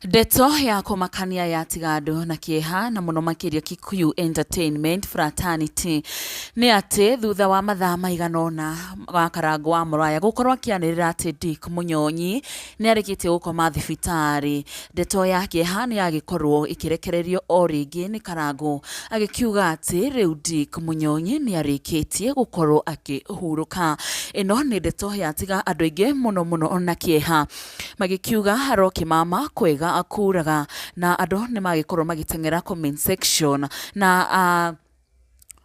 Ndeto ya kũmakania yatiga andũ na kĩeha na mũno makĩria Kikuyu Entertainment Fraternity nĩ atĩ thutha wa mathaa maigana ũna wa Karangũ wa Mũraya gũkorwo akĩanĩrĩra atĩ Dick Mũnyonyi nĩ arĩkĩtie gũkoma thibitarĩ. Ndeto ya kĩeha nĩ yagĩkorwo ĩkĩrekererio o rĩngĩ nĩ Karangũ agĩkiuga atĩ rĩu Dick Mũnyonyi nĩ arĩkĩtie gũkorwo akĩhurũka. Ĩno nĩ ndeto yatiga andũ aingĩ mũno mũno na kĩeha. Magĩkiuga arokĩmama kwega kuraga na andũ nĩ magĩkorwo magĩteng'era comment section na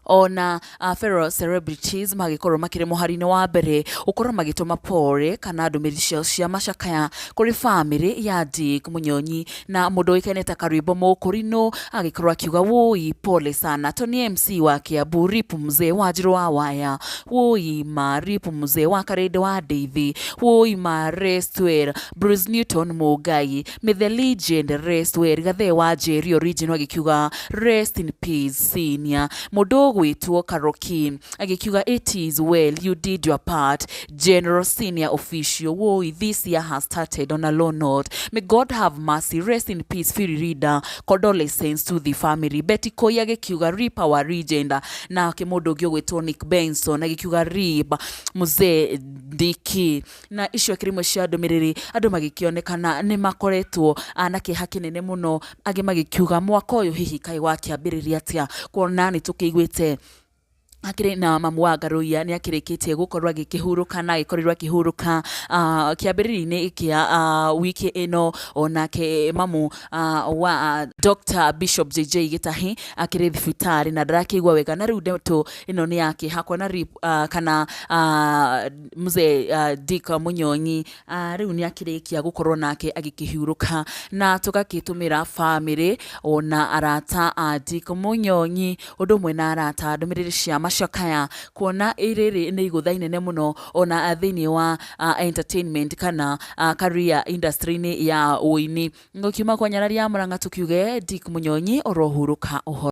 ona fellow celebrities magĩkorwo makĩrĩ mũhari-inĩ wa mbere gũkorwo magĩtũma pore kana ndũmĩrĩri ciao cia macakaya kũrĩ bamĩrĩ ya Dick Mũnyonyi na mũndũ ũĩkaine ta Karwĩmbo Mũkũrinũ agĩkorwo akiuga wũi pole sana. Tony MC wa Kiambu, rip mzee Wanjirũ wa Waya, wũi ma rip mzee wa Karĩndĩ wa Ndeithi, wũi ma rest well Bruce Newton Mũngai, may the legend rest well Gathee wa Njeri original agĩkiuga rest in peace senior. Mũndũ ũgwĩtwo Karoki agĩkiuga it is well you did your part General senior official, woi this year has started on a low note, may God have mercy, rest in peace Phiri Rida, condolences to the family. Betty Koi agĩkiuga rip our legend, nake mũndũ ũngĩ ũgwĩtwo Nick Benson agĩkiuga rip mzee Ndiki. Na icio akĩrĩ imwe cia ndũmĩrĩri andũ magĩkĩonekana nĩ makoretwo na kĩeha kĩnene mũno, angĩ magĩkiuga mwaka ũyũ hihi kaĩ wakĩambĩrĩria atĩa, kuona nĩ tũkĩiguĩte akĩrĩ na mamu wa Ngaruiya nĩ akĩrĩkĩtie gũkorwo agĩkĩhurũka na agĩkorirwo akĩhurũka kĩambĩrĩria-inĩ kĩa wiki ĩno. Onake mamu wa Dr. Bishop JJ Gĩtahi akĩrĩ thibitarĩ na ndarakĩigua wega, na rĩu ndeto ĩno nĩ ya kĩeha kuona kana mzee Dick Mũnyonyi rĩu nĩ akĩrĩkia gũkorwo nake agĩkĩhurũka, na tũgakĩtũmĩra bamĩrĩ ona arata a Dick Mũnyonyi ũndũ ũmwe na arata ndũmĩrĩri cia macakaya, kuona rĩrĩ nĩ igũtha inene mũno ona thĩinĩ wa entertainment kana career industry-inĩ ya ũini. Ngũkiuma kwa nyarari ya Mũrang'a tũkiuge Dick Mũnyonyi orohurũka ũhoro.